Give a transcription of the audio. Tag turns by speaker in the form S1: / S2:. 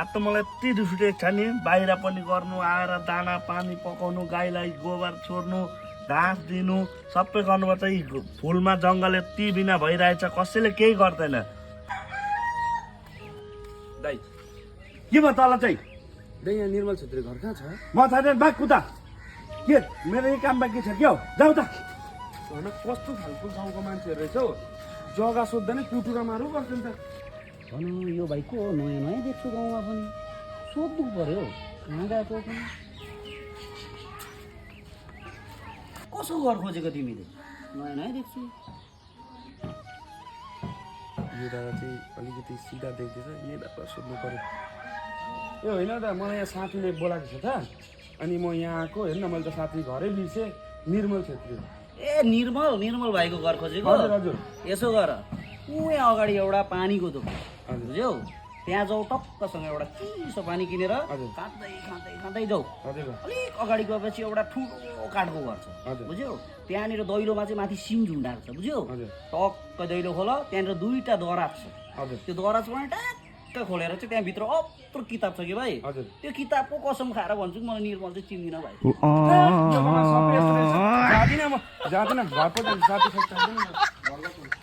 S1: आज त मलाई यति रिस उठेको छ नि बाहिर पनि गर्नु आएर दाना पानी पकाउनु गाईलाई गोबर छोड्नु घाँस दिनु सबै गर्नुपर्छ यी फुलमा जङ्गल यति बिना भइरहेछ कसैले केही गर्दैन
S2: दाइ
S1: के भयो तल चाहिँ
S2: दाइ यहाँ निर्मल छेत्री घर कहाँ छ
S1: म थाहा छैन बाघ कुदा के मेरो यही काम बाँकी छ के हो जाऊ त
S2: होइन कस्तो खालको गाउँको मान्छेहरू रहेछ हौ जग्गा सोद्धा नै कुटुरा मारौँ गर्छ नि त
S3: भनौँ यो भाइ को हो नयाँ नयाँ देख्छु गाउँमा पनि सोध्नु पर्यो कहाँ गएको पनि कसो घर खोजेको तिमीले नयाँ नयाँ देख्छु
S2: यो दादा चाहिँ अलिकति सिधा देख्दैछ यही दादा सोध्नु पर्यो ए होइन दा मलाई यहाँ साथीले बोलाएको छ त अनि म यहाँ आएको हेर्न मैले त साथी घरै बिर्सेँ निर्मल छेत्री
S3: ए निर्मल निर्मल भाइको घर खोजेको
S2: हजुर हजुर
S3: यसो गर ऊ यहाँ अगाडि एउटा पानीको दोकान
S2: हजुर
S3: बुझ्यौ त्यहाँ जाऊ टक्कसँग एउटा चिसो पानी किनेर
S2: हजुर।
S3: खाँदै खाँदै खाँदै जाऊ
S2: हजुर
S3: अलिक अगाडि गएपछि एउटा ठुलो काठको घर छ
S2: हजुर।
S3: बुझ्यौ त्यहाँनिर दैलोमा चाहिँ माथि सिङ झुन्डाएको छ बुझ्यौ
S2: हजुर।
S3: टक्क दैलो खोल त्यहाँनिर दुईवटा दराज छ
S2: हजुर
S3: त्यो दराजबाट ट्याक्क खोलेर चाहिँ त्यहाँभित्र अत्रो किताब छ कि भाइ
S2: हजुर।
S3: त्यो किताबको कसम खाएर भन्छु कि मलाई निर्मल चाहिँ चिन्दिनँ भाइ
S2: जाँदिनँ म जाँदिनँ घर पठाउँछु साथी साथी